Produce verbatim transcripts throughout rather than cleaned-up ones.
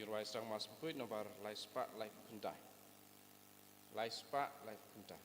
Rwai Sdang Mas Bakhuid nombar lai spah lai phew khyndai. Lai spah lai phew khyndai.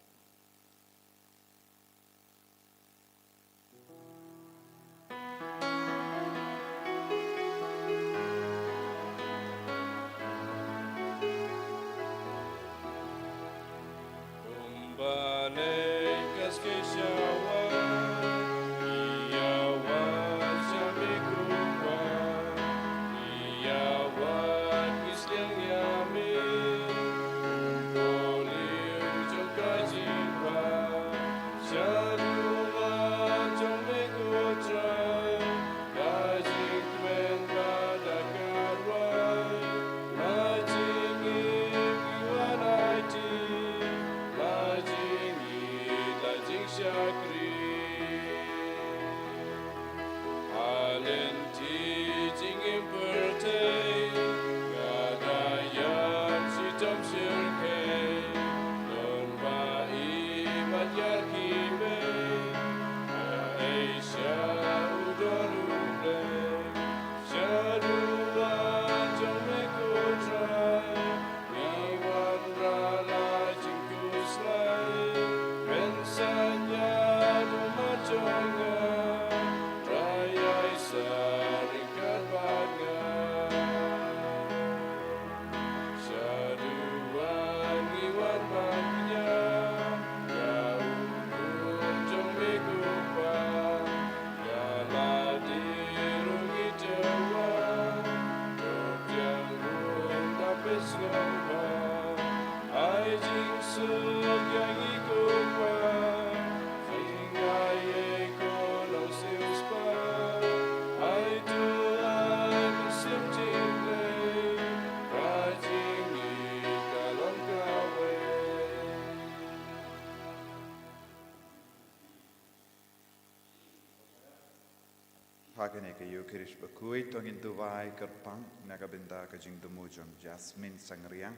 Ha kane ka Ïukharist bakhuid to ngin duwai kyrpang na ka bynta ka jingthmu jong Jasmine Sangriang,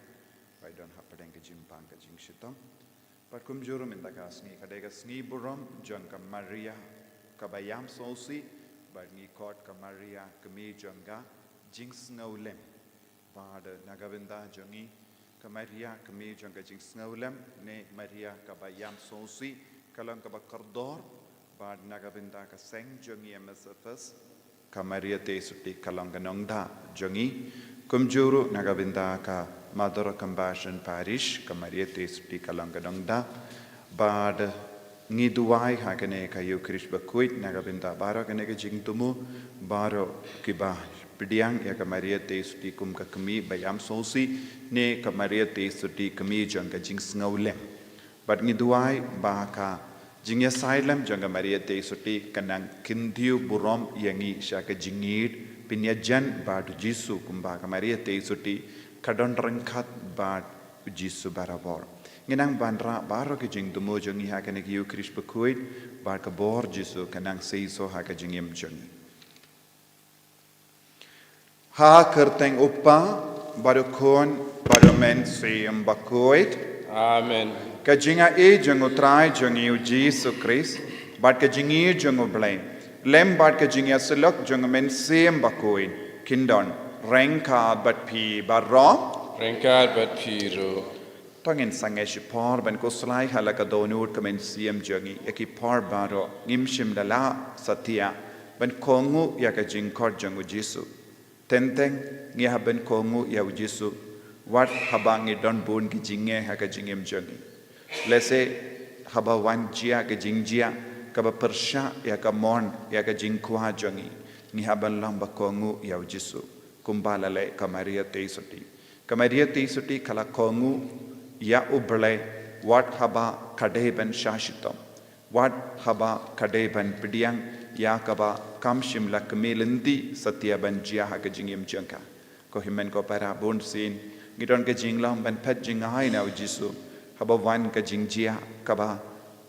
ba don hapdeng ka jingpang ka jingshitom. Bad kumjuh ruh mynta ka sngi ka dei ka sngi burom jong ka Maria kaba ïam sngewsih, bad ngi khot ka Maria kmie jong ka jingsngewlem. Bad na ka bynta jong ngi, ka Maria kmie jong ka jingsngewlem, ne Maria kaba ïam sngewsih, ka long kaba kordor. Bad na ka bynta ka seng jong ngi M S F S, ka Maria Theisotti ka long ka nongda jong ngi. Kumjuh ruh na ka bynta ka Mother of Compassion Parish, ka Maria Theisotti ka long ka nongda. Bad ngi duwai ha kane ka Ïukharist bakhuid na ka bynta baroh kane ka jingthmu, baroh kiba pdiang ïa ka Maria Theisotti kum ka kmie ba ïam sngewsih, ne ka Maria Theisotti kmie jong ka jingsngewlem. Bad ngi duwai ba ka jingïasaid lem jong ka Maria Theisotti kan nang kyntiew burom ïa ngi sha ka jingïeid pynïajan bad u Jisu, kumba ka Maria Theisotti ka don ryngkat bad u Jisu barabor. Ngin nang wanrah baroh ki jingthmu jong ngi ha kane ka Ïukharist bakhuid, bad ka bor Jisu kan nang seisoh ha ka jingim jong ngi. Ha ka kyrteng u Kpa, bad u Khun, bad u Mynsiem Bakhuid. Amen. Ka jingaiei jong u Trai jong ngi u Jisu Khrist, bad ka jingïeit jong u Blei, lem bad ka jingïasyllok jong u Mynsiem Bakhuid, kin don ryngkat bad phi baroh. Ryngkat bad phi ruh. To ngin sangeh shipor ban khuslai ha la ka dohnud ka mynsiem jong ngi, ïa ki por baroh ngim shym la lah satia ban kohnguh ïa ka jingkhot jong u Jisu. Teng teng ngi hap ban kohnguh ïa u Jisu wat haba ngi don bun ki jingeh ha ka jingim jong ngi. Lehse haba wan jia ka jingjia kaba pyrshah ïa ka mon ïa ka jingkwah jong ngi, ngi hap ban long ba kohnguh ïa u Jisu, kumba la leh ka Maria Theisotti. Ka Maria Theisotti ka la kohnguh ïa u Blei wat haba ka dei ban shah shitom, wat haba ka dei ban pdiang ïa kaba kam shym la kmie lynti satia ban jia ha ka jingim jong ka. Ko hynmen ko para, bunsien ngi don ka jinglong ban phet jngai na u Jisu haba wan ka jingjia kaba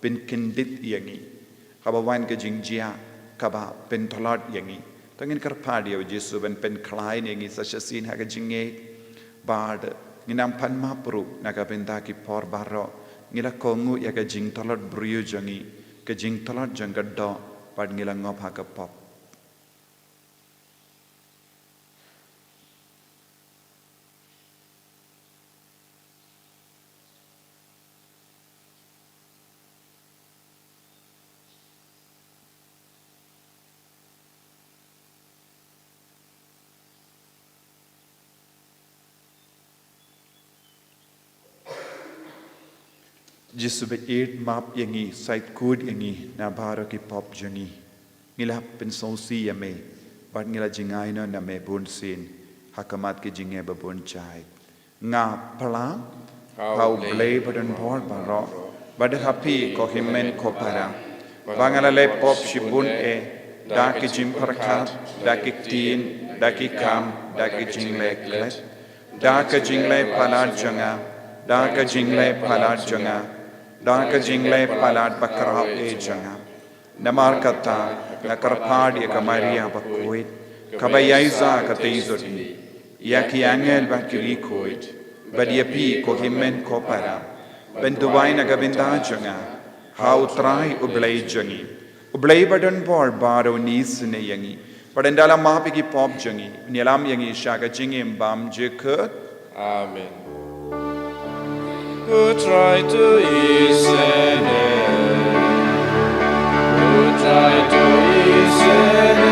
pynkyndit ïa ngi, haba wan ka jingjia kaba pyntlot ïa ngi. To ngin kyrpad ïa u Jisu ban pynkhlaiñ ïa ngi sa shisien ha ka jingngeit. Bad ngin nang pan map ruh na ka bynta ki por baroh ngi la kohnguh ïa ka jingtlot briew jong ngi, ka jingtlot jong ka doh, bad ngi la ngop ha ka pop. Jisu ba ïeit, map ïa ngi, shait kut ïa ngi na baroh ki pop jong ngi. Ngi la pynsngewsih ïa me bad ngi la jngai noh na me bun sien ha khmat ki jingeh ba bun jait. Nga phla ha U Blei badonbor baroh bad ha phi ko hynmen ko para, ba nga la leh pop shibun eh, da ki jingpyrkhat, da ki ktien, da ki kam, da ki jingleh klet, da ka jingleh palat jong nga, da ka jingleh palat jong nga, da ka jingleh palat bakhraw eh jong nga. Namar kata nga kyrpad ïa ka Maria bakhuid, kaba ïaishah ka tei jong ngi, ïa ki angel bad ki riewkhuid, bad ïa phi ko hynmen ko para, ban duwai na ka bynta jong nga ha U Trai U Blei jong ngi. U Blei badonbor baroh un isynei ïa ngi bad un da la map ïa ki pop jong ngi, un ïalam ïa ngi sha ka jingim bymjukut. Amen. U Trai to isynei. U Trai to isynei.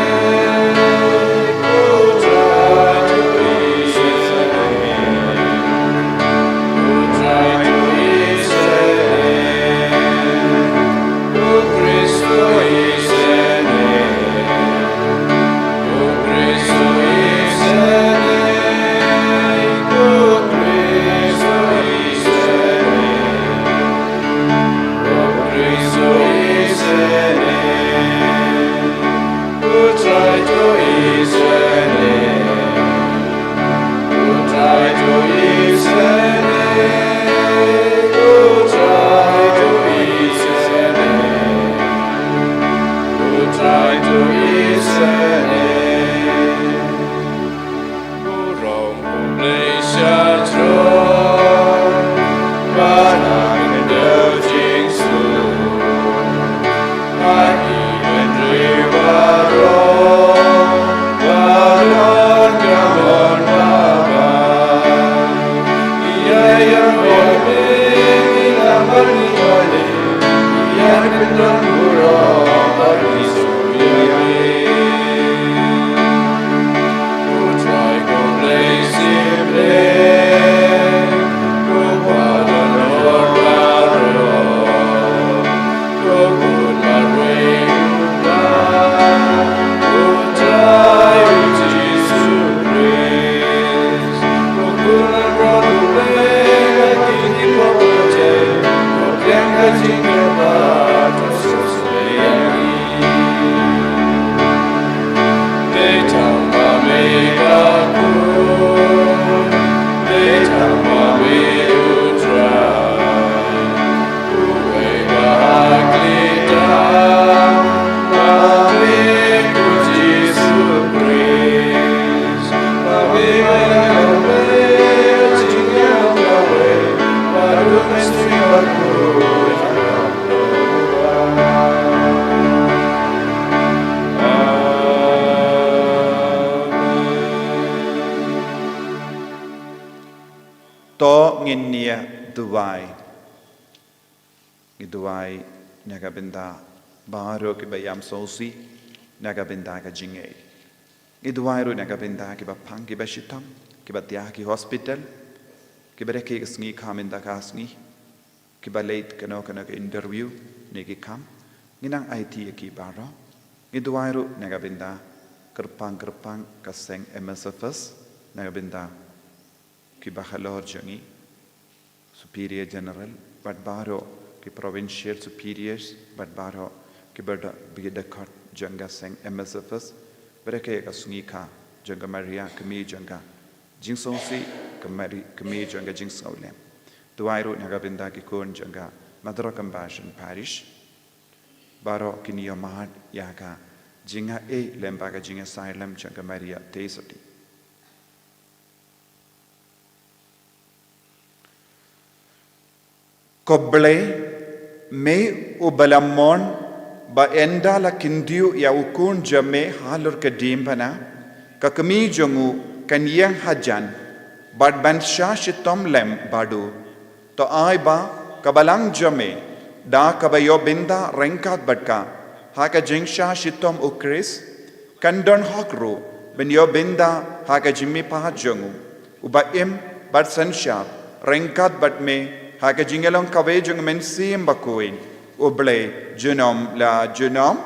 U Trai to isynei. U Trai to isynei. U Khrist to isynei. To ngin ïa duwai. Ngi duwai na ka bynta baroh kiba ïam sngewsih na ka bynta ka jingeh. Ngi duwai ruh na ka bynta kiba pang, kiba shitom, kiba thiah ha ki hospital, kiba rakhe ka sngi kam ynda ka sngi, kiba leit kano kano ka interview ne ki kam. Ngi nang aiti ïa ki baroh. Ngi duwai ruh na ka bynta kyrpang kyrpang ka seng M S F S, na ka bynta kiba halor jong ngi, Superior General, bad baroh ki Provincial Superiors, bad baroh kiba da, ki dkhot jong ka seng M S F S, ba rakhe ka sngi ka jong ka Maria, kmie jong ka jingsngewsih, ka Mari-, kmie jong ka jingsngewlem. Duwai ruh na ka bynta ki khun jong ka Mother of Compassion Parish. Baroh kin ïohmad ïa ka jingaiei lem bad ka jingïasailem jong ka Maria Theisotti. Ko Blei, me uba la mon ba ynda la kyntiew ïa u khun jong me halor ka diengphna, ka kmie jong u kan ïeng hajan bad ban shah shitom lem bad u. To ai ba ka balang jong me, da kaba ïoh bynta ryngkat bad ka ha ka jingshah shitom u Khrist, kan don hok ruh ban ïoh bynta ha ka jingmihpat jong u, uba im bad synshar ryngkat bad me Ha ka jingïalong kawei jong u Mynsiem Bakhuid, U Blei junom la junom.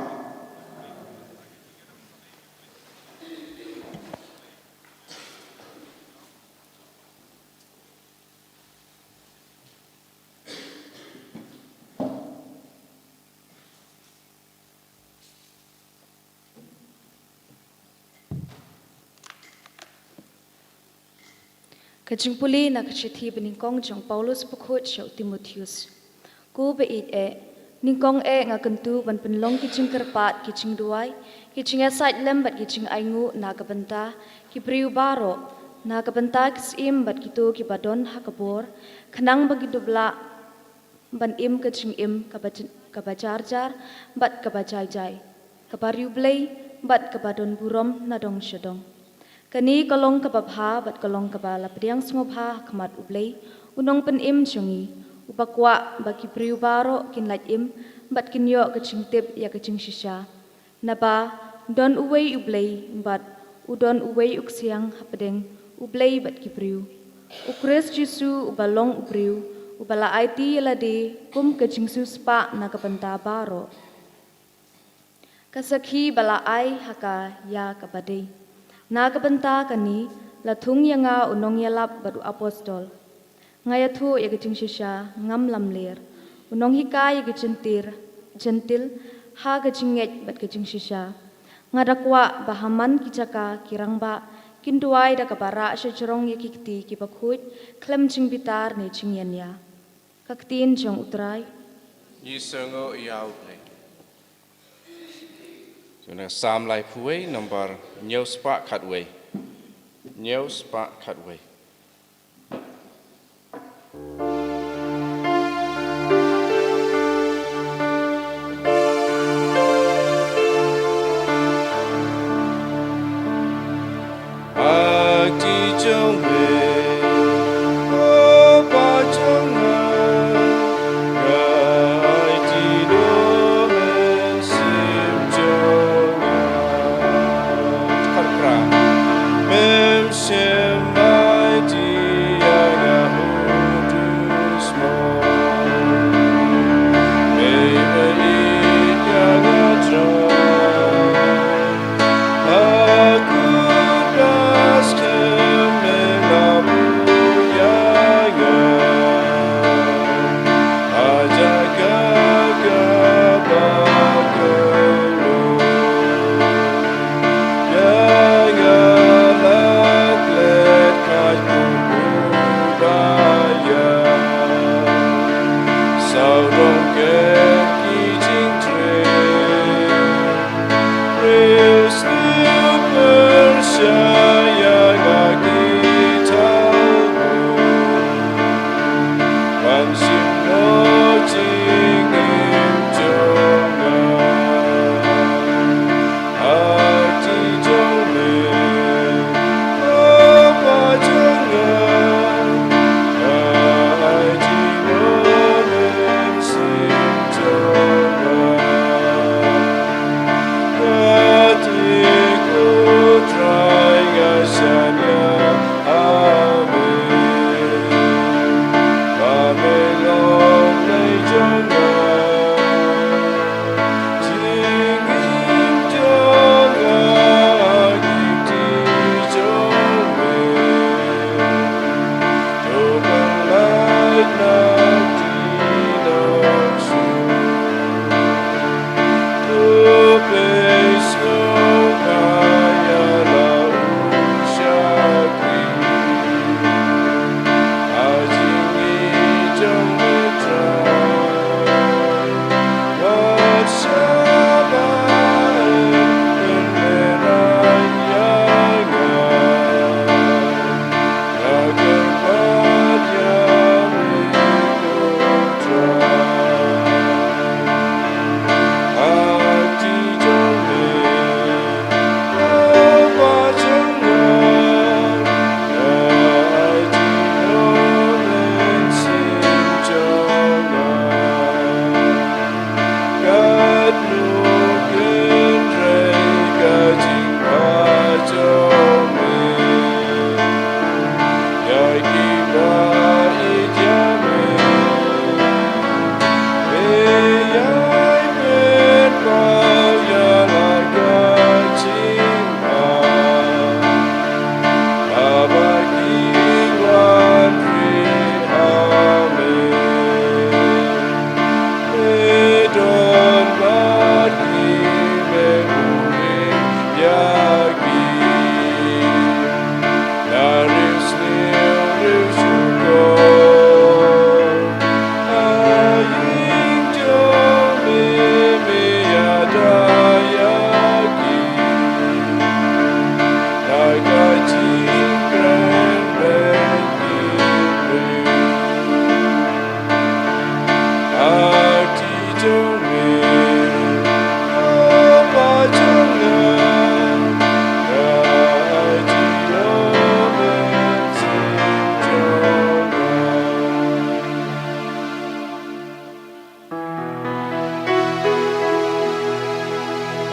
Ka jingpule na ka shithi banyngkong jong Paulus bakhuid sha u Timotheus. Ko ba ïeit eh, nyngkong eh nga kyntu ban pynlong ki jingkyrpad, ki jingduwai, ki jingïasaid lem bad ki jingainguh na ka bynta ki briew baroh, na ka bynta ki syiem bad kito kiba don ha ka bor, khnang ba kin dup lah ban im ka jingim kaba j-, kaba jar jar bad kaba jai jai, kaba riewblei bad kaba don burom na dong sha dong. Kane ka long kaba bha bad ka long kaba la pdiang sngewbha ha khmat U Blei, U Nongpynim jong ngi, uba kwah ba ki briew baroh kin lait im bad kin ïoh ka jingtip ïa ka jingshisha. Naba don uwei U Blei bad u don uwei u ksiang hapdeng U Blei bad ki briew, U Khrist Jisu uba long u briew, uba la aiti ïa lade kum ka jingsiewspah na ka bynta baroh, ka sakhi ba la ai ha ka ïa kaba dei. Na ka bynta kane la thung ïa nga u nongïalap bad u apostol. Nga ïathuh ïa ka jingshisha ngam lamler, u nonghikai ïa ki jentir, jentil ha ka jingngeit bad ka jingshisha. Nga da kwah ba ha man ki jaka ki rangbah kin duwai da kaba rah shajrong ïa ki kti kiba khuid khlem jingbitar ne jingïania. Ka ktien jong U Trai. Ngi sngew ïa U Blei. Jong na Salm laiphew wei, number hynñiew spah khatwei. Hynñiew spah khatwei. Ai ti jong me, ko Pa jong nga, nga ai ti do men sim jong nga. Khat pra. Mem shem bai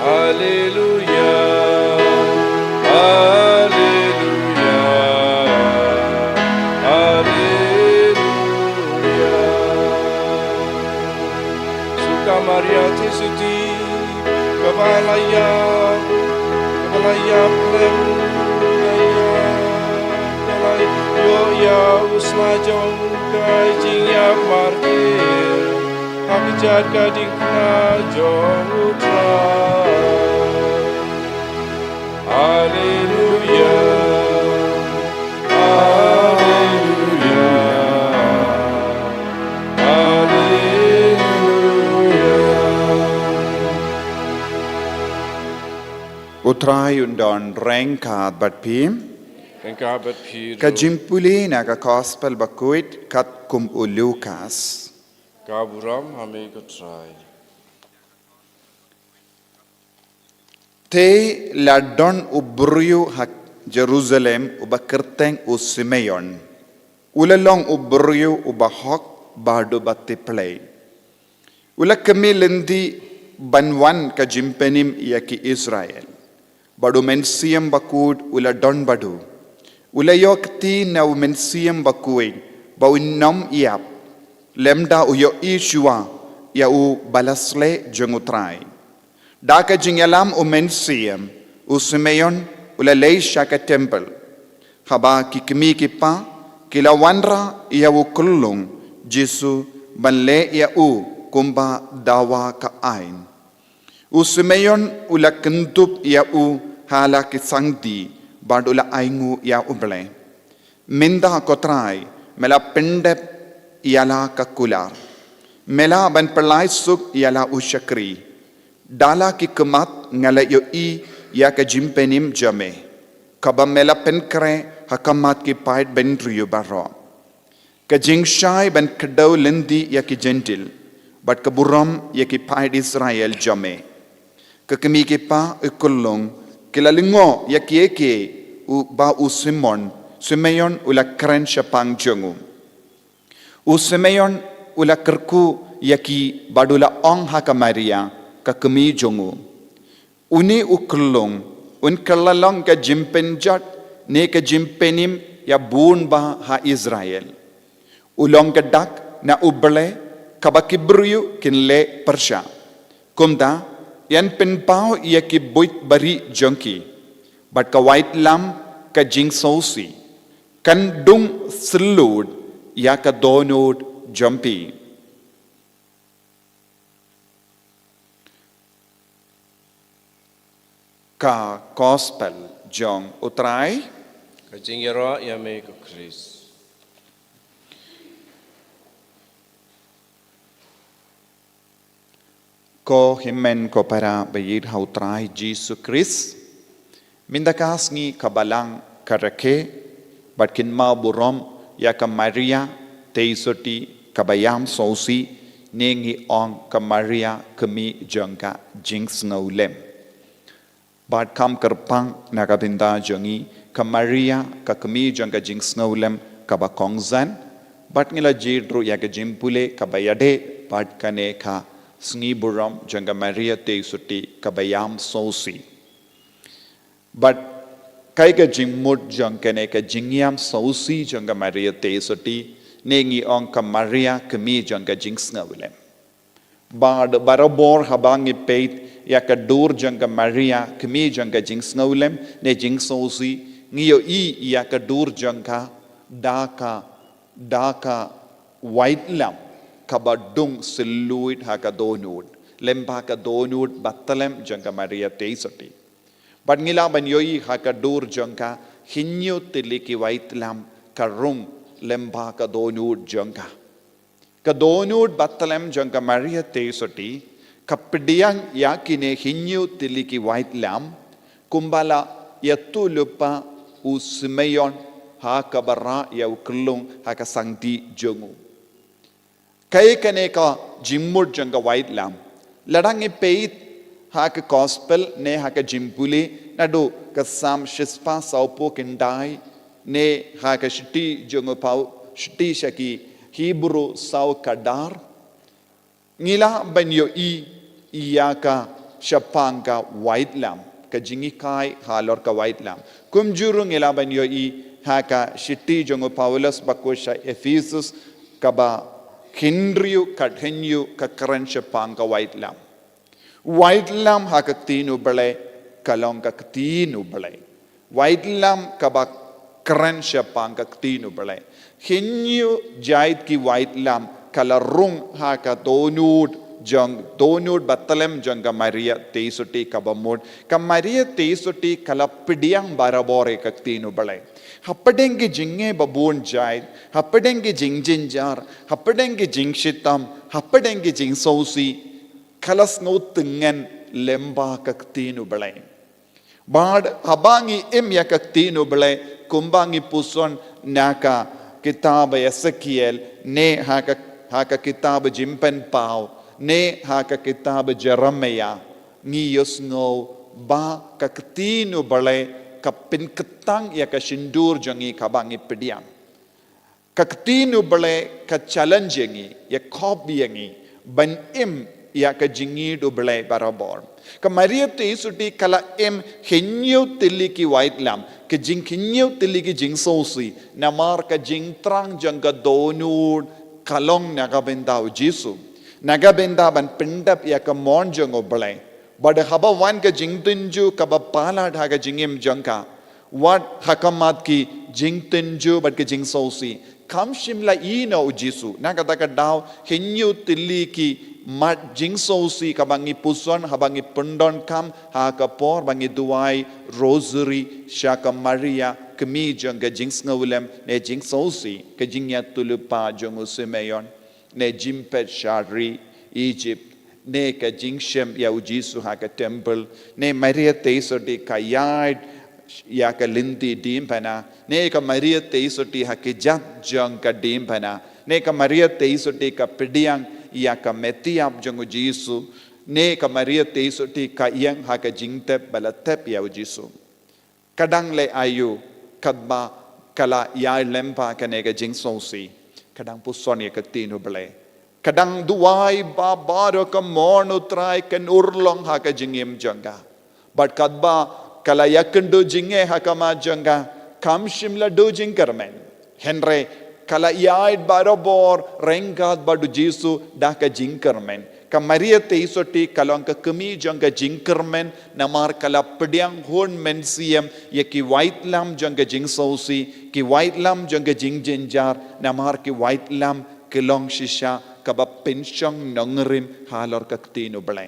Alleluia, Alleluia, Alleluia. Sngewbha Maria te sngewthuh, kaba la ïap, kaba la ïap khlem, la ïap, la ïoh ïa u sla jong ka jingïap martyr ha kjat ka diengphna jong U Trai. Alleluia, Alleluia, Alleluia. U Trai un don ryngkat bad phi. Ryngkat bad phi ruh. Ka jingpule na ka Gospel bakhuid katkum u Lukas. Ka burom ha me ko Trai. Te la don u briew ha Jerusalem uba kyrteng u Simeon. U la long u briew uba hok bad uba tipblei. U la kmie lynti ban wan ka jingpynim ïa ki Israel. Bad u Mynsiem Bakhuid u la don bad u. U la ïoh kti na u Mynsiem Bakhuid ba un ym ïap lymda u ïohi shuwa ïa u ba la sleh jong U Trai. Da ka jingïalam u Mynsiem, u Simeon u la leit sha ka templ. Haba ki kmie ki kpa ki la wanrah ïa u khyllung Jisu ban leh ïa u kumba dawa ka aiñ. U Simeon u la kyndup ïa u ha la ki sangti bad u la ainguh ïa U Blei. Mynta ko Trai, me la pyndep ïa la ka kular. Me lah ban pynlait suk ïa la u shakri. Da la ki khmat nga la ïohi ïa ka jingpynim jong me, kaba me la pynkhreh ha khmat ki paid bynriew baroh. Ka jingshai ban kdew lynti ïa ki Jentil bad ka burom ïa ki paid Israel jong me. Ki kmie ki kpa, u khyllung, ki la lyngngoh ïa kiei kiei ba u Simon, Simeon u la kren shaphang jong u. U Simeon u la kyrkhu ïa ki bad u la ong ha ka Maria, ka kmie jong u, une u khyllung un kylla long ka jingpynjot ne ka jingpynim ïa bun bah ha Israel. U long ka dak na U Blei kaba ki briew kin leh pyrshah. Kumta, yn pynpaw ïa ki buit bari jong ki bad ka waitlam ka jingsngewsih kan dung syllut ïa ka dohnud jong phi. Ka Gospel jong U Trai. Ka jingïaroh ïa me ko Khrist. Ko hynmen ko para ba ïeit ha U Trai Jisu Khrist. Mynta ka sngi ka Balang ka rakhe bad kynmaw burom ïa ka Maria Theisotti kaba ïam sngewsih, ne ngi ong ka Maria kmie jong ka jingsngewlem. Bad kam kyrpang na ka bynta jong ngi ka Maria ka kmie jong ka jingsngewlem kaba kongsan, bad ngi la jied ruh ïa ka jingpule kaba ïadei bad kane ka sngi burom jong ka Maria Theisotti kaba ïam sngewsih. Bad kaei ka jingmut jong kane ka jingïam sngewsih jong ka Maria Theisotti, ne ngi ong ka Maria kmie jong ka jingsngewlem. Bad barabor haba ngi peit ïa ka dur jong ka Maria kmie jong ka jingsngewlem ne jingsngewsih, ngi ïohi ïa ka dur jong ka da ka, da ka waitlam kaba dung syllut ha ka dohnud, lem bad ka dohnud batlem jong ka Maria Theisotti. Bad ngi lah ban ïohi ha ka dur jong ka, hynñiew tylli ki waitlam ka rung lem bad ka dohnud jong ka. Ka dohnud batlem jong ka Maria Theisotti ka pdiang ïa kine hynñiew tylli ki waitlam, kumba la ïathuhlypa u Simeon ha kaba rah ïa u khyllung ha ka sangti jong u. Kaei kane ka jingmut jong ka waitlam? Lada ngi peit ha ka Gospel ne ha ka jingpule, naduh ka Salm shispah sawphew khyndai ne ha ka shithi jong u Paul, shithi sha ki Hebru saw khyndai, ngi lah ban ïohi ïa ka shaphang ka waitlam, ka jinghikai halor ka waitlam. Kumjuh ruh ngi lah ban ïohi ha ka shithi jong u Paulus bakhuid sha Ephesus kaba hynriew, khathynñiew, ka kren shaphang ka waitlam. Waitlam ha ka ktien U Blei ka long ka ktien U Blei. Waitlam kaba kren shaphang ka ktien U Blei. Hynñiew jait ki waitlam ka la rung ha ka dohnud jong, dohnud ba tlem jong ka Maria Theisotti kaba mut. Ka Maria Theisotti ka la pdiang barabor ïa ka ktien U Blei. Hapdeng ki jingeh ba bun jait, hapdeng ki jingjynjar, hapdeng ki jingshitom, hapdeng ki jingsngewsih, ka la sngew tyngen lyngba ka ktien U Blei. Bad haba ngi im ïa ka ktien U Blei, kumba ngi puson na ka kitab Esekiel, ne ha ka, ha ka kitab Jingpynpaw, ne ha ka kitab Jeremiah, ngi ïohsngew ba ka ktien U Blei ka pynkyntang ïa ka shyntur jong ngi kaba ngi pdiang. Ka ktien U Blei ka challenge ïa ngi, ïa khop ïa ngi ban im ïa ka jingïeit U Blei barabor. Ka Maria Theisotti ka la im hynñiew tylli ki waitlam, ka jing hynñiew tylli ki jingsngewsih, namar ka jingthrang jong ka dohnud ka long na ka bynta U Jisu, na ka bynta ban pyndep ïa ka mon jong U Blei. Bad haba wan ka jingtynjuh kaba palat ha ka jingim jong ka, wat ha khmat ki jingtynjuh bad ki jingsngewsih, kam shym la ïehnoh U Jisu. Na kata ka daw, hynñiew tylli ki mat jingsngewsih kaba ngi puson haba ngi pyndonkam ha ka por ba ngi duwai Rosary sha ka Maria, kmie jong ka jingsngewlem ne jingsngewsih, ka jingïathuhlypa jong u Simeon, ne jingpeit sha ri Egypt, ne ka jingshem ïa U Jisu ha ka temple, ne Maria Theisotti ka ïaid ïa ka lynti diengphna, ne ka Maria Theisotti ha ki jait jong ka diengphna, ne ka Maria Theisotti ka pdiang ïa ka met ïap jong U Jisu, ne ka Maria Theisotti ka ïeng ha ka jingtep ba la tep ïa U Jisu. Ka dang leh aïu katba ka la ïaid lyngba kane ka jingsngewsih? Ka dang puson ïa ka ktien U Blei. Ka dang duwai ba baroh ka mon U Trai kan urlong ha ka jingim jong ka. Bad katba ka la ïakynduh jingeh ha khmat jong ka, kam shym la duh jingkyrmen. Hynrei ka la ïaid barabor ryngkat bad U Jisu da ka jingkyrmen. Ka Maria Theisotti ka long ka kmie jong ka jingkyrmen, namar ka la pdiang hun mynsiem ïa ki waitlam jong ka jingsngewsih, ki waitlam jong ka jingjynjar, namar ki waitlam ki long shisha kaba pynshong nongrim halor ka ktien U Blei.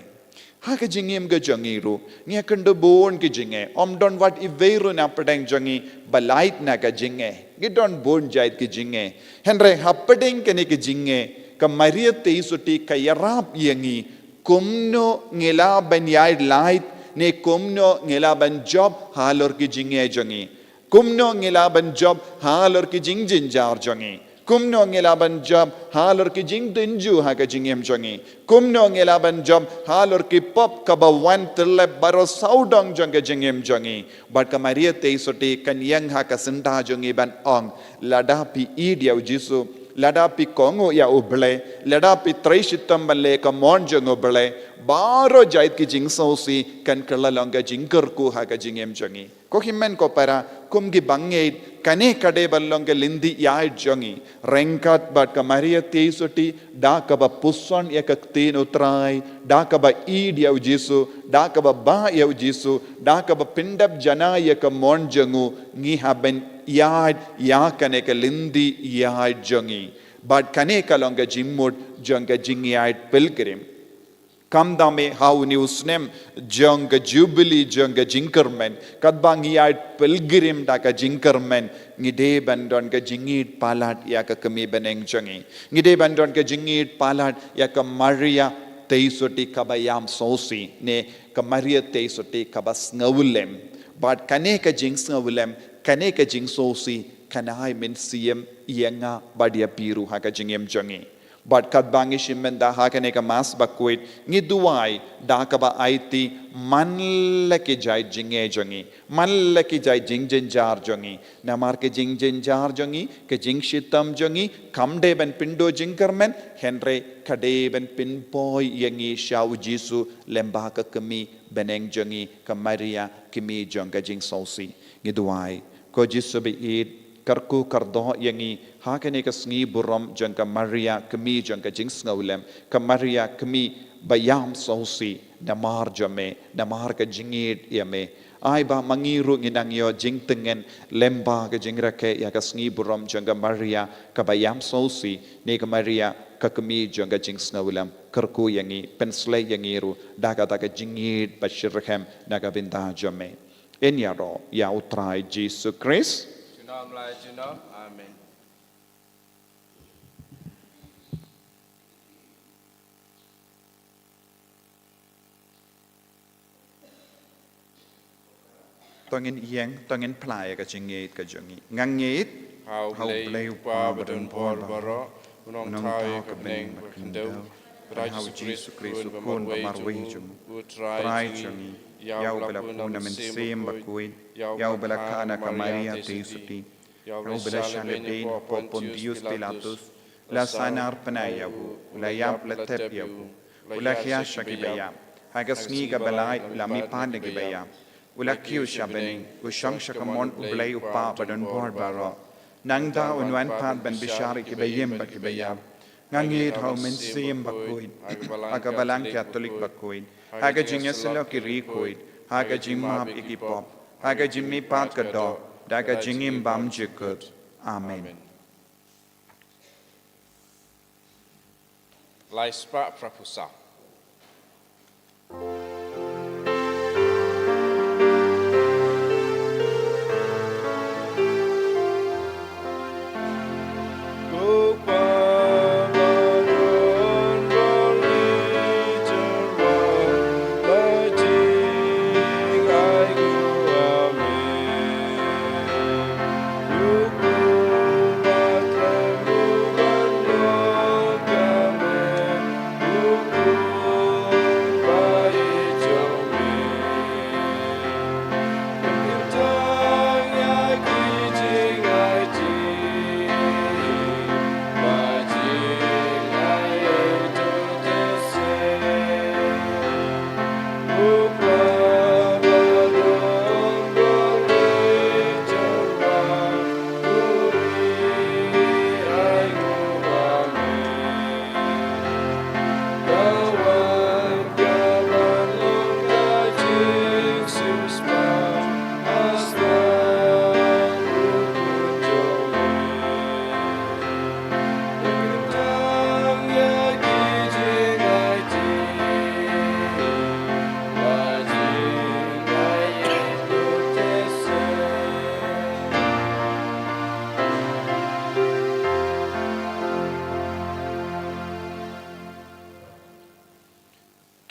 Ha ka jingim ka jong ngi ruh, ngi ïakynduh bun ki jingeh, ym don wat iwei ruh na pdeng jong ngi ba lait na ka jingeh. Ngi don bun jait ki jingeh. Hynrei hapdeng kine ki jingeh, ka Maria Theisotti ka ïarap ïa ngi kumno ngi lah ban ïaid lait, ne kumno ngi lah ban jop halor ki jingeh jong ngi. Kumno ngi lah ban jop halor ki jingjynjar jong ngi. Kumno ngi lah ban jop halor ki jingtynjuh ha ka jingim jong ngi. Kumno ngi lah ban jop halor ki pop kaba wan tyllep baroh sawdong jong ka jingim jong ngi. Bad ka Maria Theisotti kan ïeng ha ka syndah jong ngi ban ong, lada phi ïeit ïa U Jisu, lada phi kohnguh ïa U Blei, lada phi trei shitom ban leh ka mon jong U Blei, baroh jait ki jingsngewsih kan kylla long ka jingkyrkhu ha ka jingim jong ngi. Ko hynmen ko para, kum ki bangeit, kane ka dei ban long ka lynti ïaid jong ngi ryngkat bad ka Maria Theisotti, da kaba puson ïa ka ktien U Trai, da kaba ïeit ïa U Jisu, da kaba bah ïa U Jisu, da kaba pyndep janai ïa ka mon jong u. Ngi hap ban ïaid ïa kane ka lynti ïaid jong ngi. Bad kane ka long ka jingmut jong ka jingïaid pilgrim. Khamtam eh ha une u snem jong ka Jubili jong ka jingkyrmen, katba ngi ïaid pilgrim da ka jingkyrmen, ngi dei ban don ka jingïeit palat ïa ka kmie bneng jong ngi. Ngi dei ban don ka jingïeit palat ïa ka Maria Theisotti kaba ïam sngewsih, ne ka Maria Theisotti kaba sngewlem. Bad kane ka jingsngewlem, kane ka jingsngewsih, kan ai mynsiem ïa nga bad ïa phi ruh ha ka jingim jong ngi. Bad katba ngi shim mynta ha kane ka Mass bakhuid, ngi duwai da kaba aiti man la ki jait jingeh jong ngi, man la ki jait jingjynjar jong ngi. Namar ka jingjynjar jong ngi, ka jingshitom jong ngi kam dei ban pynduh jingkyrmen, hynrei ka dei ban pynpoi ïa ngi sha u Jisu lyngba ka kmie bneng jong ngi, ka Maria, kmie jong ka jingsngewsih. Ngi duwai, ko Jisu ba ïeit, kyrkhu kyrdoh ïa ngi ha kane ka sngi burom jong ka Maria, kmie jong ka jingsngewlem, ka Maria, kmie ba ïam sngewsih namar jong me, namar ka jingïeit ïa me. Ai ba ma ngi ruh ngin nang ïoh jingtngen lyngba ka jingrakhe ïa ka sngi burom jong ka Maria kaba ïam sngewsih, ne ka Maria, ka kmie jong ka jingsngewlem. Kyrkhu ïa ngi, pynshlei ïa ngi ruh da kata ka jingïeit ba shitrhem na ka bynta jong me. Yn ïaroh ïa u Trai Jisu Khrist. Junom la junom. Amen. To ngin ïeng, to ngin phla ïa ka jingïeit ka jong ngi. Nga ngeit ha u Blei u Kpa badonbor baroh, u nongthaw ïa ka bneng bad ka khyndew, bad ha u Jisu Khrist u Khun ba marwei jong u, u Trai jong ngi, ïa uba la pun na Mynsiem Bakhuid, ïa uba la kha na ka Maria Theisotti, ïa uba la shah leh beiñ hapoh Pontius Pilatus, la sahnarphna ïa u, u la ïap, la thep ïa u, u la khia sha kiba ïap, ha ka sngi kaba lai u la mihpat na kiba ïap, u la kiew sha bneng, u shong sha kamon u Blei u Kpa badonbor baroh. Nangta un wan pat ban bishar ïa kiba im bad kiba ïap. Nga ngeit ha u Mynsiem Bakhuid, ha ka Balang Katholik bakhuid, ha ka jingïasyllok ki riewkhuid, ha ka jingmap ïa ki pop, ha ka jingmihpat ka doh, da ka jingim bymjukut. Amen. Lai spah phra phew saw.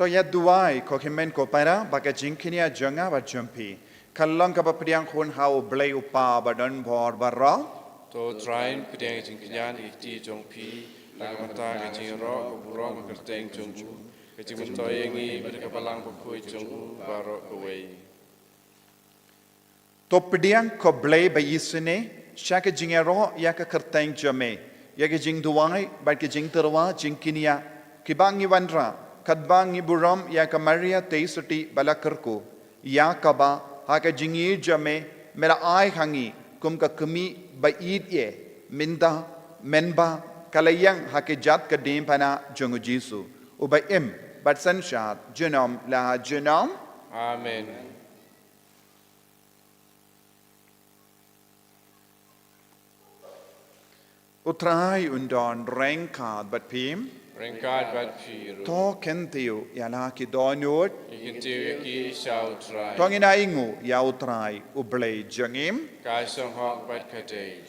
To ïa duwai, ko hynmen ko para, ba ka jingkñia jong nga bad jong phi ka long kaba pdiang khun ha u Blei u Kpa badonbor baroh. To Trai, pdiang jingkñia ha ki kti jong phi, na ka bynta ka jingïaroh ka burom ka kyrteng jong u, ka jingmyntoi ïa ngi bad ka Balang Bakhuid jong u baroh kawei. To pdiang, ko Blei ba isynei, sha ka jingïaroh ïa ka kyrteng jong me, ïa ka jingduwai bad ka jingtyrwa jingkñia kiba ngi wanrah katba ngi burom ïa ka Maria Theisotti ba la kyrkhu, ïa kaba ha ka jingïeit jong me, me la ai ha ngi kum ka kmie ba ïeit, mynta, mynba ka la ïeng ha ki jait ka diengphna jong u Jisu, uba im bad synshar junom la junom. Amen. U Trai un don ryngkat bad phi. Ryngkat bad phi ruh. To kyntiew ïa la ki dohnud. Ngi kyntiew ïa ki sha u Trai. To ngin ainguh ïa u Trai u Blei jong ngi. Ka shong hok bad ka dei.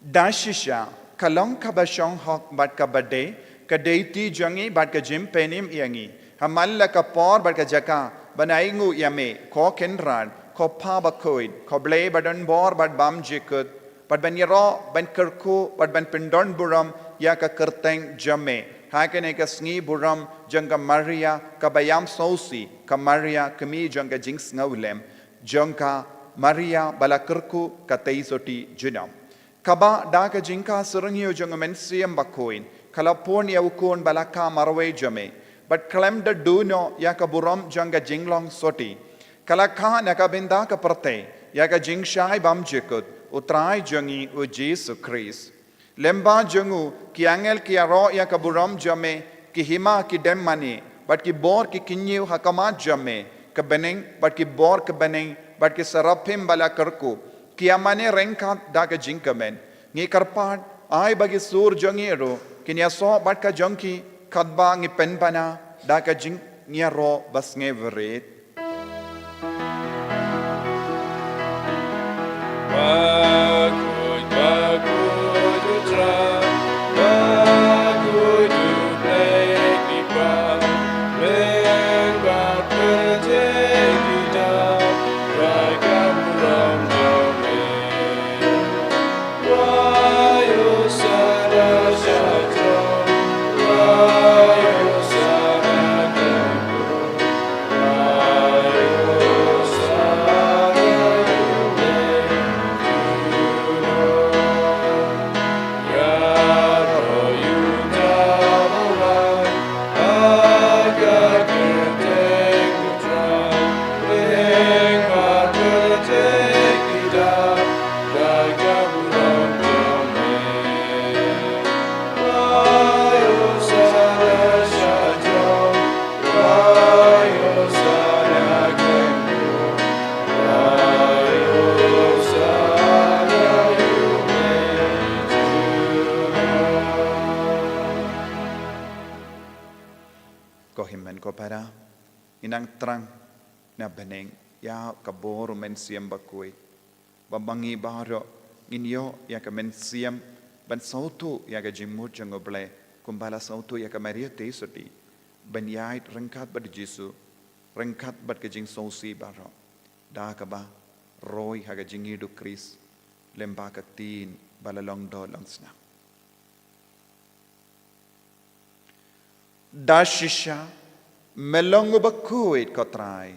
Da shisha ka long kaba shong hok bad kaba dei, ka dei ti jong ngi bad ka jingpynim ïa ngi, ha man la ka por bad ka jaka, ban ainguh ïa me, ko Kynrad, ko Kpa Bakhuid, ko Blei badonbor bad bymjukut. Bad ban ïaroh, ban kyrkhu, bad ban pyndon burom ïa ka kyrteng jong me ha kane ka sngi burom jong ka Maria kaba ïam sngewsih, ka Maria kmie jong ka jingsngewlem, jong ka Maria ba la kyrkhu ka tei sotti junom. Kaba da ka jingkha syrngiew jong u Mynsiem Bakhuid ka la pun ïa u Khun ba la kha marwei jong me, bad khlem da duh noh ïa ka burom jong ka jinglong sotti, ka la kha na ka bynta ka pyrthei ïa ka jingshai bymjukut u Trai jong ngi u Jisu Khrist. Lyngba jong u ki angel ki ïaroh ïa ka burom jong me, ki hima ki dem mane, bad ki bor ki kynñiew ha khmat jong me, ka bneng, bad ki bor ka bneng, bad ki seraphim ba la kyrkhu, ki ïa mane ryngkat da ka jingkmen. Ngi kyrpad, ai ba ki sur jong ngi ruh kin ïasoh bad ka jong ki, katba ngi pynbna da ka jingïaroh basngewrit. Ko hynmen ko para, ngi nang thrang na bneng ïa ka bor u Mynsiem Bakhuid, ba ma ngi baroh ngin ïoh ïa ka mynsiem ban sngewthuh ïa ka jingmut jong U Blei, kumba la sngewthuh ïa ka Maria tei sotti, ban ïaid ryngkat bad Jisu, ryngkat bad ka jingsngewsih baroh, da kaba roi ha ka jingïeit u Khrist lyngba ka ktien ba la long doh long snam. Da shisha me long uba khuid, ko Trai,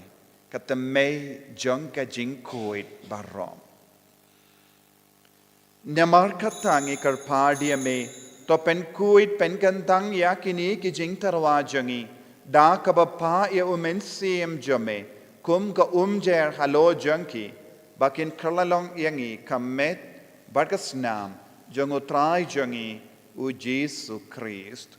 ka tnat jong ka jingkhuid baroh. Namar kata ngi kyrpad ïa me, to pynkhuid pynkyntang ïa kine ki jingtyrwa jong ngi da kaba phah ïa u Mynsiem jong me kum ka umjer halor jong ki, ba kin kylla long ïa ngi ka met bad ka snam jong U Trai jong ngi u Jisu Khrist.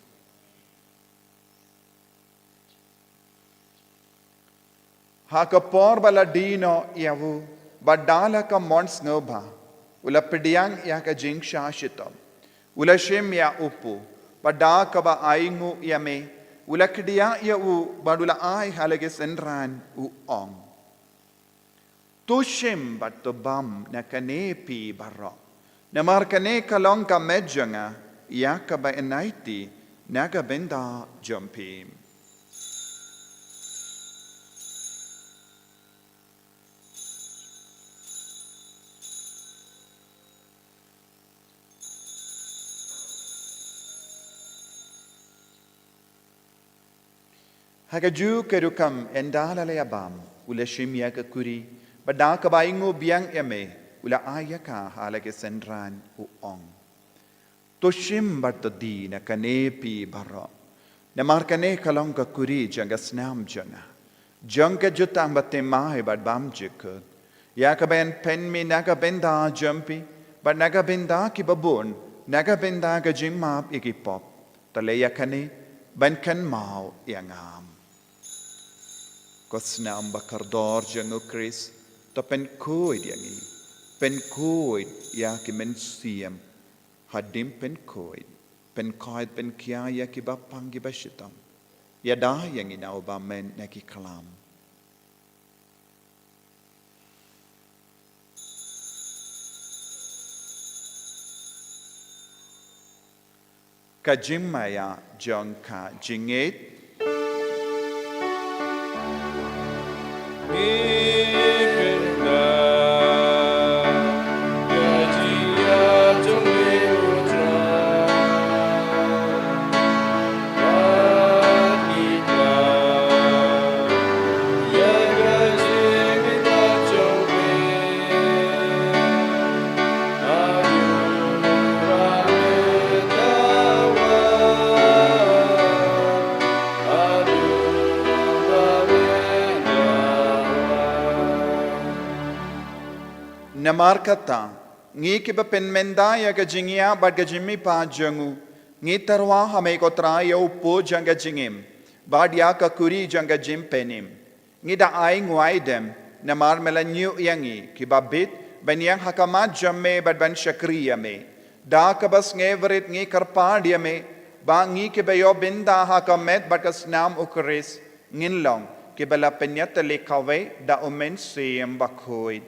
Ha ka por ba la die noh ïa u, bad da la ka mon sngewbha, u la pdiang ïa ka jingshah shitom, u la shim ïa u pu, bad da kaba ainguh ïa me, u la khdiah ïa u, bad u la ai ha la ki synran, u ong: To shim bad to bam na kane phi baroh, namar kane ka long ka met jong nga, ïa kaba yn aiti na ka bynta jong phi. Ha kajuh ka rukom, ynda la la ïa bam, u la shim ïa ka kuri, bad da kaba ainguh biang ïa me, u la ai ïa ka ha la ki synran, u ong: To shim bad to die na kane phi baroh, namar kane ka long ka kuri jong ka snam jong nga, jong ka jutang bathymmai bad bymjukut, ïa kaba yn pynmih na ka bynta jong phi bad na ka bynta kiba bun, na ka bynta ka jingmap ïa ki pop. To leh ïa kane ban kynmaw ïa nga. Ko snam bakordor jong u Khrist, to pynkhuid ïa ngi, pynkhuid ïa ki mynsiem hadien pynkhuid, pynkhuid pynkhia ïa kiba pang kiba shitom. Ïada ïa ngi na u bymmen na ki khlam. Ka jingmaïa jong ka jingngeit. Ngi kynmaw ka jingngeit. Namar kata, ngi kiba pynmynta ïa ka jingïap bad ka jingmihpat jong u, ngi tyrwa ha me ko Trai ïa u pud jong ka jingim, bad ïa ka kuri jong ka jingpynim. Ngi da ai nguaidem, namar me la ñiew ïa ngi, kiba bit, ban ïeng ha khmat jong me bad ban shakri ïa me. Da kaba sngewrit ngi kyrpad ïa me, ba ngi kiba ïoh bynta ha ka met bad ka snam u Khrist, ngin long, kiba la pynïatylli kawei da u Mynsiem Bakhuid.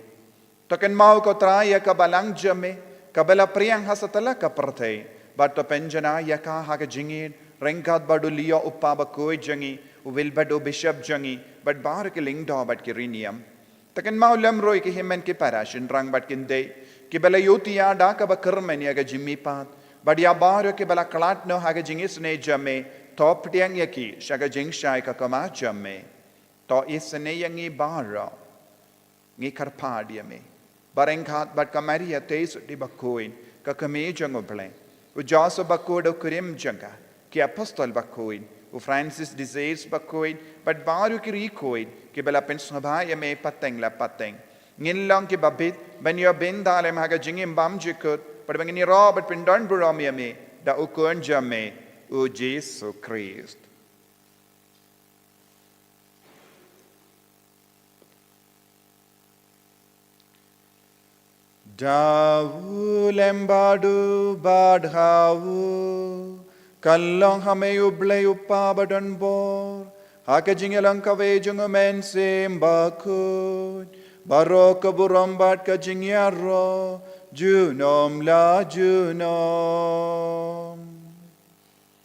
To kynmaw ko Trai ïa ka balang jong me, kaba la phriang ha satlak ka pyrthei, bad to pynjanai ïa ka ha ka jingïeit, ryngkat bad u Leo u Kpa Bakhuid jong ngi, u Wilbert u Bishop jong ngi, bad baroh ki lyngdoh bad ki riewniam. To kynmaw lem ruh ïa ki hynmen ki para shynrang bad kynthei, kiba la ïohi ïa da kaba kyrmen ïa ka jingmihpat, bad ïa baroh kiba la khlad noh ha ka jingisynei jong me, to pdiang ïa ki, sha ka jingshai ka khmat jong me. To isynei ïa ngi baroh. Ngi kyrpad ïa me. Ryngkat bad ka Maria Theisotti Bakhuid, ka kmie jong u Blei. U Joseph Bakhuid u kurim jong ka, ki apostol bakhuid, u Francis de Sales Bakhuid, bad baroh ki riewkhuid, kiba la pynsngewbha ïa me pateng la pateng. Ngin long kiba bit, ban ïoh bynta lem ha ka jingim bymjukut, bad ba ngin ïaroh bad pyndonburom ïa me, da u Khun jong me, u Jisu Khrist. Da u lem bad u bad ha u, kan long ha me u Blei u Kpa badonbor, ha ka jingïalang kawei jong u Mynsiem Bakhuid, baroh ka burom bad ka jingïaroh, junom la junom.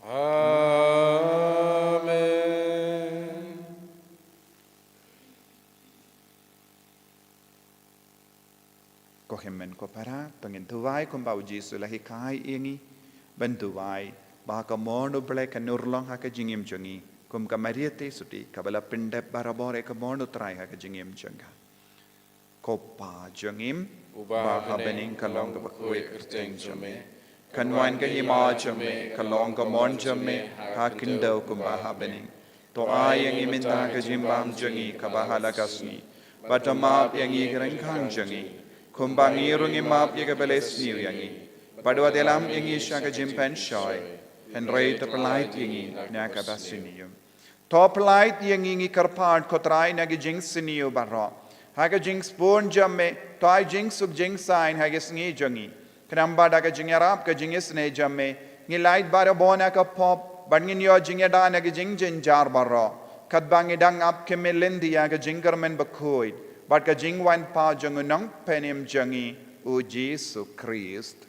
Amen. Ko hynmen ko para, to ngin duwai kumba u Jisu u la hikai ïa ngi ban duwai, ba ka mon u Blei kan urlong ha ka jingim jong ngi, kum ka Maria Theisotti, kaba la pyndep barabor ïa ka mon u Trai ha ka jingim jong ka. Ko Pa jong ngi, uba ha bneng, ka long kaba khuid ka kyrteng jong me. Kan wan ka hima jong me, kan long ka mon jong me, ha khyndew kumba ha bneng. To ai ïa ngi mynta ka jingbam jong ngi kaba ha la ka sngi. Bad to map ïa ngi ki ryngkang jong ngi, kumba ngi ruh ngi map ïa kiba leh sniew ïa ngi. Bad wat ïalam ïa ngi sha ka jingpynshoi, hynrei to pyllait ïa ngi na kaba sniew. To pyllait ïa ngi, ngi kyrpad ko Trai, na ki jingsniew baroh. Ha ka jingsbun jong me, to ai jingsuk jingsaiñ ha ka sngi jong ngi. Khnang ba da ka jingïarap ka jingisynei jong me, ngin lait barabor na ka pop, bad ngin ïoh jingïada na ki jingjynjar baroh. Katba ngi dang ap khmih lynti ïa ka jingkyrmen bakhuid, bad ka jingwan pat jong u Nongpynim jong ngi, u Jisu Khrist.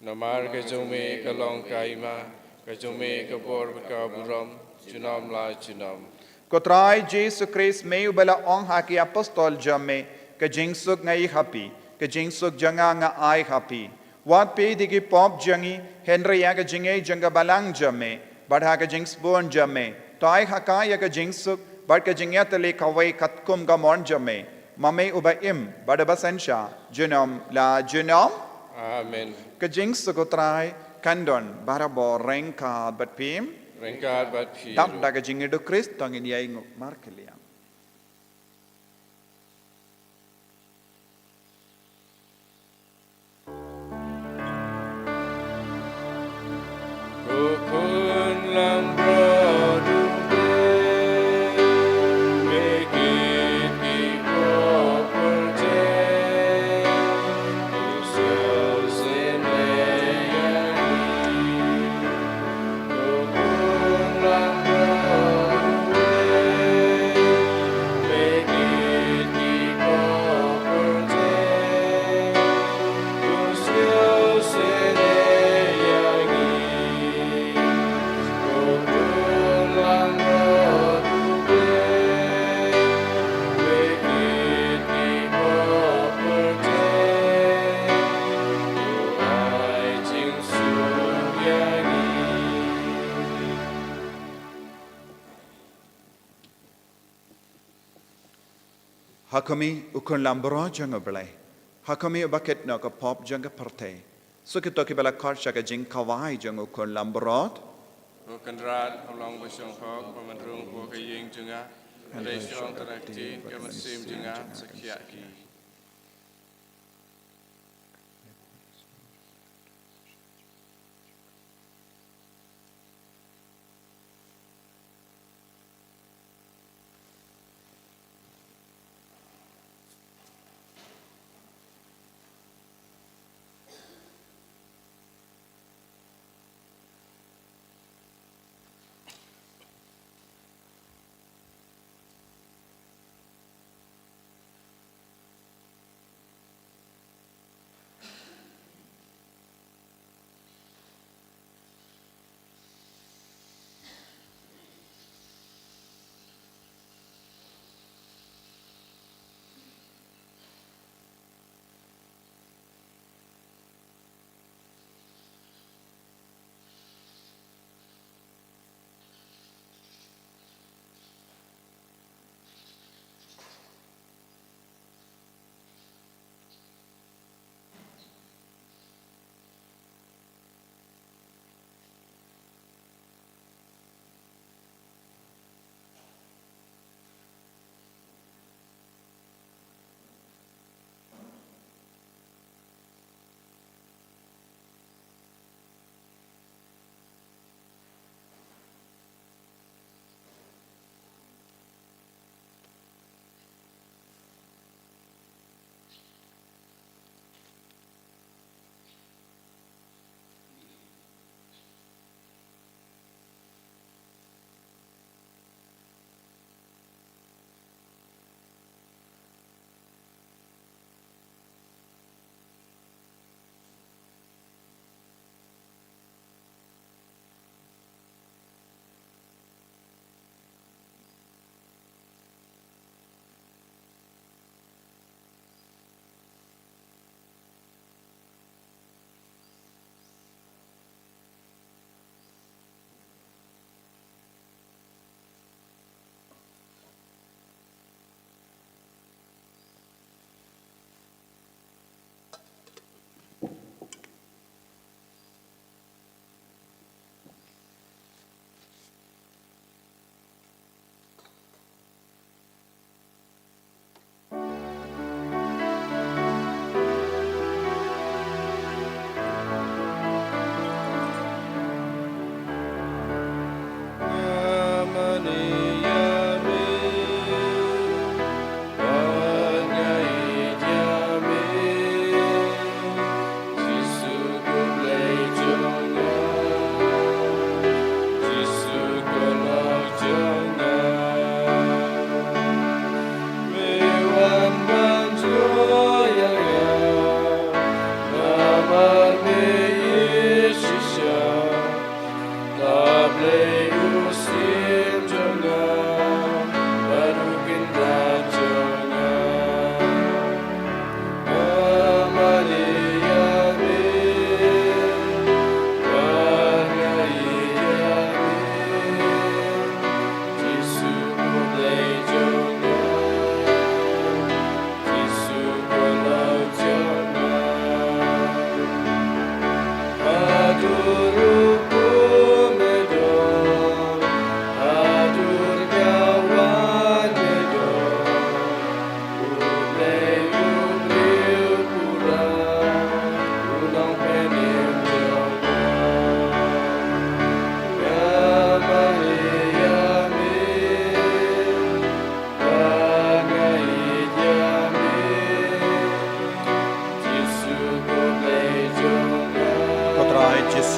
Namar ka jong me ka long ka hima, ka jong me ka bor bad ka burom, junom la junom. Ko Trai Jisu Khrist, me uba la ong ha ki apostol jong me, ka jingsuk nga ai ha phi, ka jingsuk jong nga nga ai ha phi. Wat peit ïa ki pop jong ngi, hynrei ïa ka jingngeit jong ka balang jong me, bad ha ka jingsbun jong me, to ai ha ka ïa ka jingsuk, bad ka jingïatylli kawei katkum ka mon jong me. Ma me uba im, bad uba synshar, junom la junom. Amen. Ka jingsuk u Trai kan don barabor ryngkat bad phi. Ryngkat bad phi. Dap da ka jingïada u Khrist, to ngin ïainguh markylliang. Ha khmih u Khun Lambrot jong u Blei. Ha khmih uba kit noh ka pop jong ka pyrthei. Sa kito kiba la khot sha ka jingkhawai jong u Khun Lambrot. Ko Kynrad, ha long ba shong hok, ba man rung ko ka ïing jong nga. Hynrei shong tang da ka ktien ka mynsiem jong nga, sa khiah ki.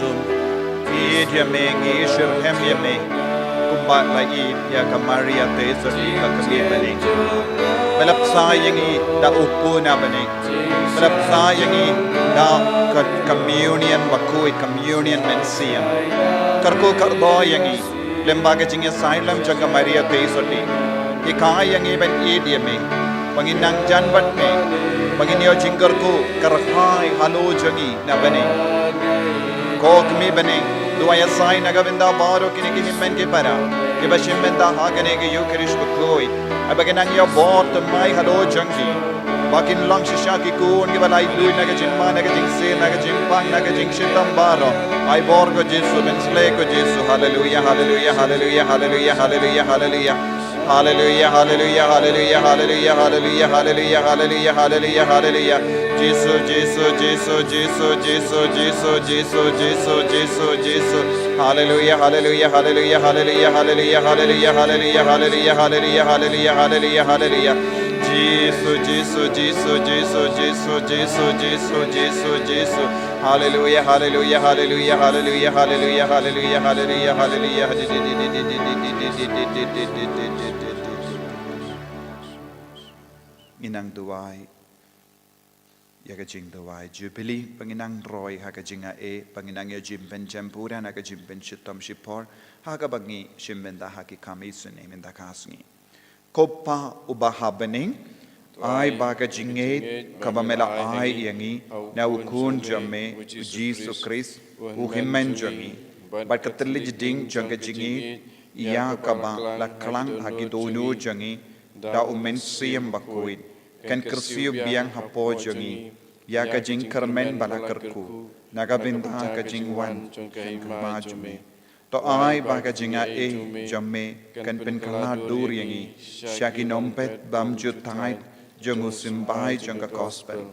Ïeit ïa me, ngi shitrhem ïa me. Kumba la ïeit ïa ka Maria Theisotti ka kmie bneng. Ba la bsa ïa ngi da u khun na bneng. Ba la bsa ïa ngi da ka communion bakhuid, communion mynsiem. Kyrkhu kyrdoh ïa ngi lyngba ka jingïasaid lem jong ka Maria Theisotti. Hikai ïa ngi ban ïeit ïa me. Ba ngin nang jan bad me. Ba ngin ïoh jingkyrkhu kyrhai halor jong ngi na bneng. Ko kmie bneng, duwai ïasaid na ka bynta baroh kine ki hynmen ki para kiba shim bynta ha kane ka Ïukharist bakhuid. Ai ba kin nang ïoh bor thymmai halor jong ki. Ba kin long shisha ki khun kiba laitluid na ka jingma, na ka jingsih, na ka jingpang, na ka jingshitom baroh. Ai bor ko Jisu, pynshlei ko Jisu. Haleluia, haleluia, haleluia, haleluia, haleluia, haleluia. Haleluia, haleluia, haleluia, haleluia, haleluia, haleluia, haleluia, haleluia, haleluia. Jisu, Jisu, Jisu, Jisu, Jisu, Jisu, Jisu, Jisu, Jisu, Jisu. Haleluia, haleluia, haleluia, haleluia, haleluia, haleluia, haleluia, haleluia, haleluia, haleluia, haleluia, haleluia. Jisu, Jisu, Jisu, Jisu, Jisu, Jisu, Jisu, Jisu, Jisu. Haleluia, haleluia, haleluia, haleluia, haleluia, haleluia, haleluia, haleluia. Ngi nang duwai ïa ka jingduwai Jubilee, ba ngi nang roi ha ka jingai, ba ngi nang ïa jingpynjem pura na ka jingpynshitom shipor, ha kaba ngi shim bynta ha ki kam isynei mynta ka sngi. Ko Pa uba ha bneng, ai ba ka jingngeit kaba me la ai ïa ngi na u Khun jong me, u Jisu Khrist, u Hynmen jong ngi, bad ka tylli jingding jong ka jingngeit ïa kaba la klang ha ki dohnud jong ngi da u Mynsiem Bakhuid, kan kyrsiew biang hapoh jong ngi ïa ka jingkyrmen ba la kyrkhu na ka bynta ka jingwan jong ka Hima jong me. To ai ba ka jingai jong me kan pynkylla dur ïa ngi sha ki nongpeit bymjukut jong u symbai jong ka Gospel.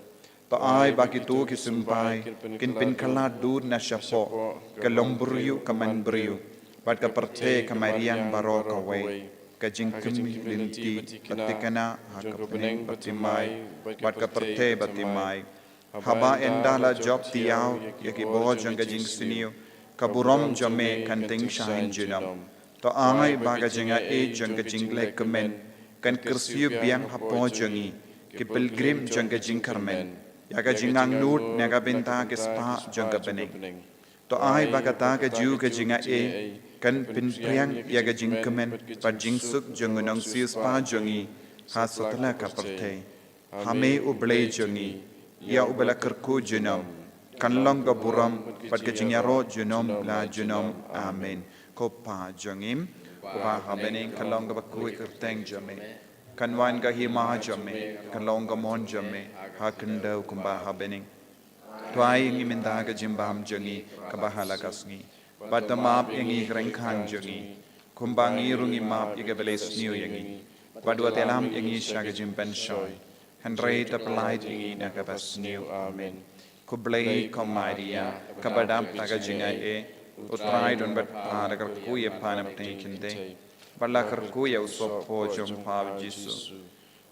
To ai ba kito ki symbai kin pynkylla dur na shapoh ka longbriew ka manbriew bad ka pyrthei ka mariang baroh kawei, ka jingkyrmen lynti ba thikna ha ka bneng ba thymmai bad ka pyrthei ba thymmai. Haba ynda la jop thiaw ïa ki bor jong ka jingsniew, ka burom jong me kan tyngshaiñ junom. To ai ba ka jingai jong ka jingleh kmen kan kyrsiew biang hapoh jong ngi, ki pilgrim jong ka jingkyrmen, ïa ka jingangnud na ka bynta ki spah jong ka bneng. To ai ba kata kajuh ka jingai kan pynpriang ïa ka jingkmen bad jingsuk jong u nongsiewspah jong ngi ha satlak ka pyrthei. Ha me u Blei jong ngi, ïa uba la kyrkhu junom, kan long ka burom bad ka jingïaroh junom la junom. Amen. Ko Pa jong ngi uba ha bneng, kan long kaba khuid ka kyrteng jong me. Kan wan ka hima jong me, kan long ka mon jong me ha khyndew kumba ha bneng. To ai ïa ngi mynta ka jingbam jong ngi kaba ha la ka sngi. Bad to map ïa ngi ki ryngkang jong ngi, kumba ngi ruh ngi map ïa kiba leh sniew ïa ngi. Bad wat ïalam ïa ngi sha ka jingpynshoi, hynrei to pyllait ïa ngi na kaba sniew. Amen. Khublei ko Maria, kaba dap da ka jingai, u Trai u don bad pha, la kyrkhu ïa pha na bteng kynthei bad la kyrkhu ïa u sohphoh jong pha u Jisu.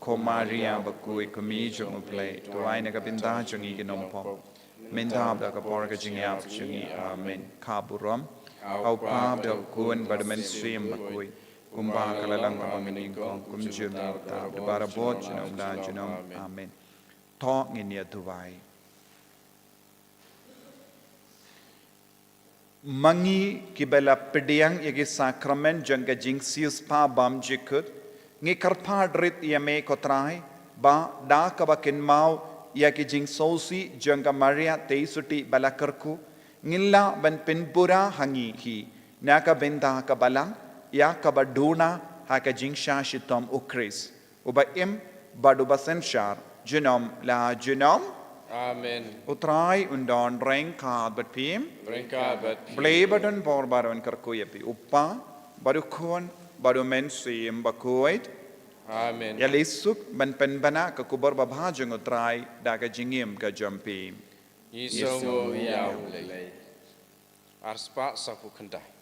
Ko Maria bakhuid, ko Kmie jong u Blei, duwai na ka bynta jong ngi ki nongpop, mynta bad ha ka por ka jingïap jong ngi. Amen. Ka burom ha u Pa bad ha u Khun bad u Mynsiem Bakhuid, kumba ka la long kaba mynnyngkong, kumjuh mynta bad barabor junom la junom. Amen. To ngin ïa duwai. Ma ngi kiba la pdiang ïa ki sakramen jong ka jingsiewspah bymjukut, ngi kyrpad rit ïa me ko Trai, ba da kaba kynmaw ïa ki jingsngewsih jong ka Maria Theisotti ba la kyrkhu, ngin lah ban pynpura ha ngi hi na ka bynta ka balang ïa kaba duna ha ka jingshah shitom u Khrist, uba im bad uba synshar junom la junom. Amen. U Trai un don ryngkat bad phi. Ryngkat bad phi. Blei ba don bor baroh un kyrkhu ïa phi, u Pa bad u Khun bad u Mynsiem Bakhuid. Amen. Ïa leit suk ban pynbna ka khubor babha jong u Trai da ka jingim ka jong phi. Ngi sngewnguh ïa u Blei. Arspah saphew khyndai.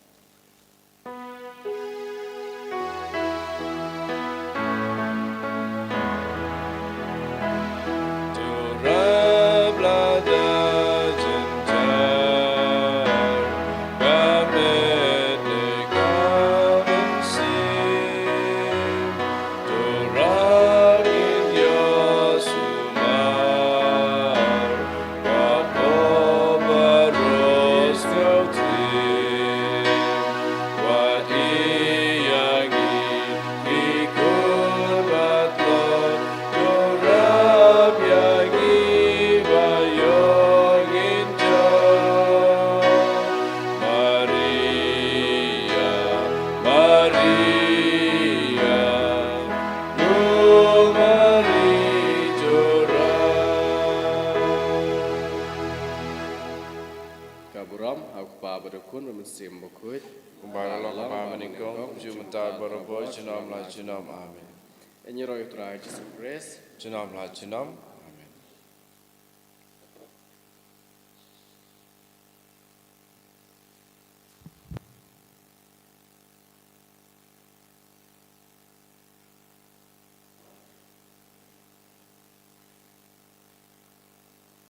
Khun bad Mynsiem Bakhuid. Kumba la long ha kaba mynnyngkong, kumjuh mynta, baroh, junom la junom. Amen. Ïaroh ïa U Trai Jisu Khrist. Junom la junom.